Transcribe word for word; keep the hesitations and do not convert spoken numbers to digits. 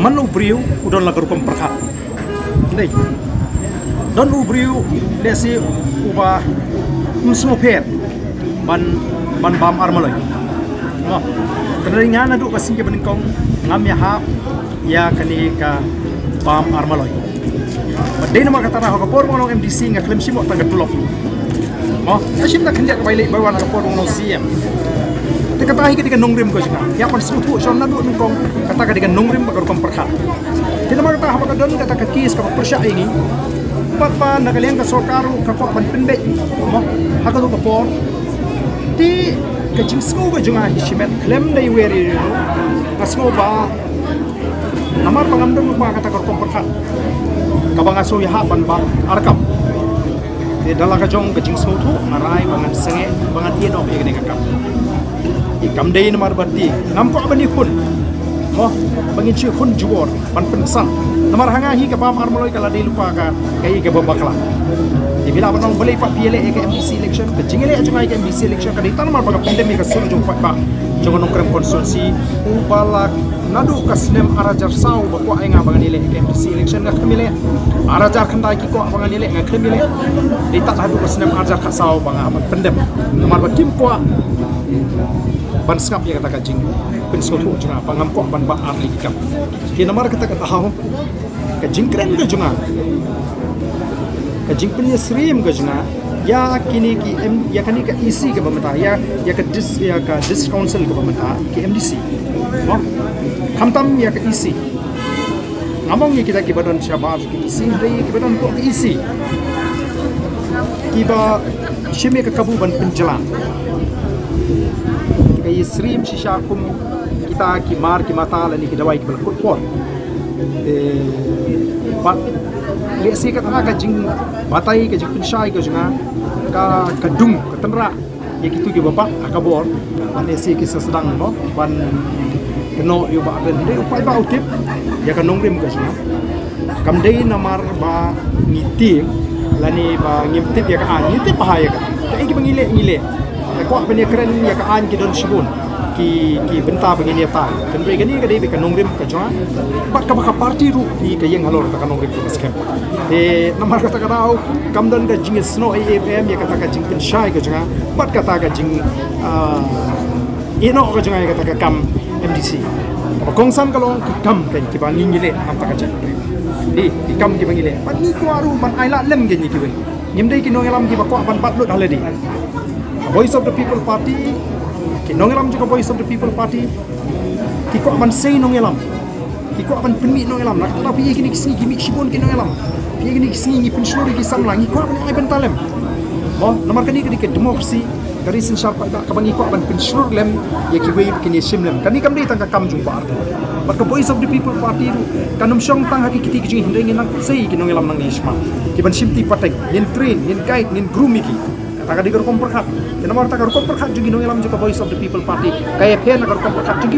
Man u briew u don la ka rukom pyrkhat. Dei. Don u briew lehse uba ym sngewpher ban, ban bam armaloi. Mo. Tang nga naduh ka sngi kaba nyngkong ngam ïahap ïa kane ka bam armaloi. Bad dei namar kata ha ka por ba nga long M D C nga khlem shim tang ka tulop. Mo, nga shim tang khyndiat ka bai leit bai wan ha ka por ba nga long C M. Te kata hi ka dei ka nongrim ka jong nga. Ïa ban sngewthuh shon naduh nyngkong kata ka dei ka nongrim bad ka rukom pyrkhat. Te namar kata haba ka don kata ka case kaba pyrshah ïa ngi, pat ba na ka liang ka sorkar ruh ka kwah ban pynbeit, mo, ha kato ka por. Te ka jingsngew ka jong nga hi shimet khlem da iwei ïa u, nga sngew ba namar ba ngam don lypa kata ka rukom pyrkhat kaba nga sngew ïahap ban bam ar kam. Te da la ka jong ka jingsngewthuh nga rai ba ngan sangeh ba ngan ïeh noh ïa kane ka kam. Te kam dei namar ba te ngam kwah ban ïakhun, mo, ba ngin shu ïakhun jubor ban pynsan. Namar ha nga hi ka bam armaloi ka la dei lypa ka, ka ïa kaba bakla. Te phi lah ban ong balei pat phi ïaleh ïa ka M D C election, ka jingïaleh jong nga ïa ka M D C election ka dei tang namar ba nga pyndem ïa ka sur jong u paidbah jong ka Nongkrem constituency uba la naduh ka snem ar hajar saw ba kwah ïa nga ba ngan ïaleh ïa ka M D C election nga khlem ïaleh. Ar hajar khyndai ki kwah ba ngan ïaleh nga khlem ïaleh. Dei tad haduh ka snem ar hajar khatsaw ba nga ban pyndem namar ba kim kwah ban sngap ïa kata ka jingpynsngewthuh jong nga ba ngam kwah ban bat ar tylli ki kam. Te namar kata ka daw ka jingkren ka jong nga, ka jingpynïasyriem ka jong nga ïa kine ki M, ïa kane ka E C kaba mynta, ïa, ïa ka dis, ïa ka District Council kaba mynta, ki M D C. Mo? Khamtam ïa ka E C. Ngam ong ïa kita kiba don shabar ka E C, hynrei kiba don hapoh ka E C kiba shim ïa ka kabu ban pynjlan. Ka ïasyriem shisha kum kita ki mar ki mata lane ki dawai kiba la kut por. Eh, bad lehse kata ka jingbatai ka jingpynshai ka jong nga ka, ka dung ka tynrah ïa kitu kiba bat ha ka bor. Ban lehse ki sa sdang, mo, ban kynnoh ïa u Bah Ardent. Hynrei u paidbah u tip ïa ka nongrim ka jong nga. Kam dei namar ba ngi tieng lane ba ngim tip ïa ka aiñ, ngi tip bha ïa ka aiñ. Kaei kaba ngi leh ngi leh. Nga kwah ban ïakren ïa ka aiñ ki don shibun ki, ki bynta ba ngin ïatai. Hynrei kane ka dei beit ka nongrim ka jong nga bad kaba ka party ruh hi ka ïeng halor kata ka nongrim kaba skhem. Te namar kata ka daw kam don ka jingïasnoh ei ei ruh em ïa kata ka jingpynshai ka jong nga bad kata ka jing, ah, ïehnoh ka jong nga ïa kata ka kam M D C. Kaba kongsan ka long ki kam ka kiba ngi ngi leh na bynta ka jait. Ki, ki kam kiba ngi leh bad ngi kwah ruh ban ailad lem ïa ngi kiwei. Ngim dei ki nongïalam kiba kwah ban bat lut ha lade. Ka Voice of the People Party, ki nongïalam jong ka Voice of the People Party ki kwah ban sei nongïalam, ki kwah ban pynmih nongïalam. Na kata phi ïa kine ki sngi ki mih shibun ki nongïalam. Phi ïa kine ki sngi ngi pynshlur ïa ki samla, ngi kwah ban ai bynta lem. Mo, namar kane ka dei ka democracy, ka ri synshar paidbah kaba ngi kwah ban pynshlur lem ïa kiwei ba kin ïashim lem. Kane kam dei tang ka kam jong u Bah Ardent. Bad ka Voice of the People Party ruh kan ym shong tang ha ki kti ki jong ngi, hynrei ngin nang sei ki nongïalam nangne shakhmat, ki ban shim ti pateng, ngin train, ngin guide, ngin groom ïa ki. Kata ka dei ka rukom pyrkhat. Te namar kata ka rukom pyrkhat jong ki nongïalam jong ka Voice of the People Party ka ïapher na ka rukom pyrkhat jong ki